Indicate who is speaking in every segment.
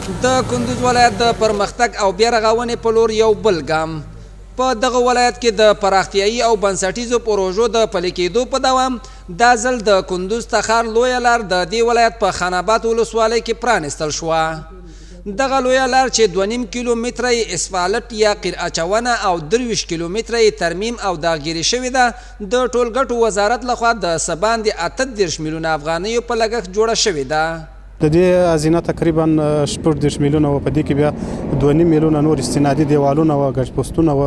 Speaker 1: د کندوز ولایت د پرمختګ او بیا رغاونې په لور یو بل ګام. په دغه ولایت کې د پراختیايي او بنسټیزو پروژو د پلي کېدو په دوام دا ځل د کندوز تخار لویه لار د دې ولایت په خان آباد ولسوالۍ کې پرانیستل شوه. دغه لویه لار چې 2.5 کیلو متره یې اسفالټ یا قیر اچونه او 23 کیلو متره یې ترمیم او داغګیري شوې ده، د ټولګټو وزارت لخوا د څه باندې 38 میلیونه افغانیو په لګښت جوړه شوې ده.
Speaker 2: د دې هزینه تقریبا 36 میلیونه و، په دې کې بیا 2.5 میلیونه نور استنادي دیوالونه و، ګچ پوستونه و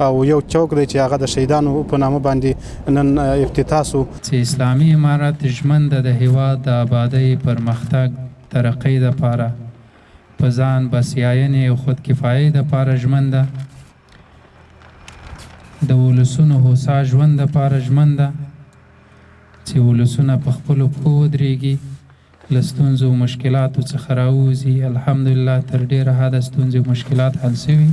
Speaker 2: او یو چوک دی چې هغه د شهیدانو په نامه باندې نن افتتاح سو.
Speaker 3: چې اسلامي امارت ژمن ده د هیواد د آبادۍ، پرمختګ، ترقۍ دپاره، په ځان بسیاینې او خودکفایۍ دپاره ژمن ده، د ولسونو هوسا ژوند دپاره ژمن ده، چې ولسونه په خپلو پښو ودرېږي، له ستونزو او مشکلاتو څخه راووځي. الحمدلله تر ډېره حده ستونزې او مشکلات حل شوي.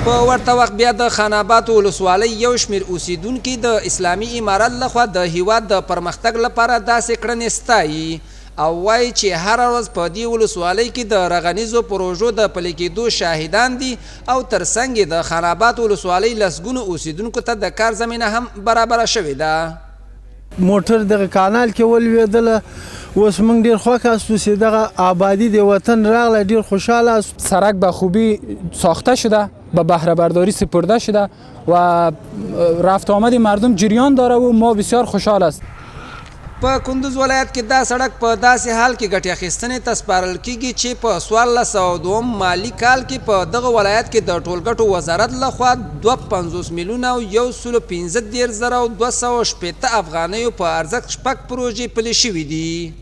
Speaker 1: په ورته وخت بیا د خان آباد ولسوالۍ یو شمېر اوسېدونکي د اسلامي امارت لخوا د هیواد د پرمختګ لپاره داسې کړنې ستایي او وایي چې هره ورځ په دې ولسوالۍ کې د رغنیزو پروژو د پلي کېدو شاهدان دي او ترڅنګ یې د خان آباد ولسوالۍ لسګونو اوسېدونکو ته د کار زمینه هم برابره شوې ده.
Speaker 4: موټر دغه کانال کې ولوېدله. اوس موږ ډېر خوښ هستو چې دغه آبادي د وطن راغله، ډېر خوشحاله هستو.
Speaker 5: سرک به خوبی ساخته شده، به بهره برداری سپرده شده و رفت آمد مردم جریان داره و ما بسیار خوشحال است.
Speaker 1: په کندوز ولایت کې دا سړک په داسې حال کې ګټې اخیستنې ته سپارل کېږي چې په 1402 مالي کال کې په دغه ولایت کې د ټولګټو وزارت لخوا 52 میلیونه او 135 زره او 260 افغانیو په ارزښت شپږ پروژې پلي شوې دي.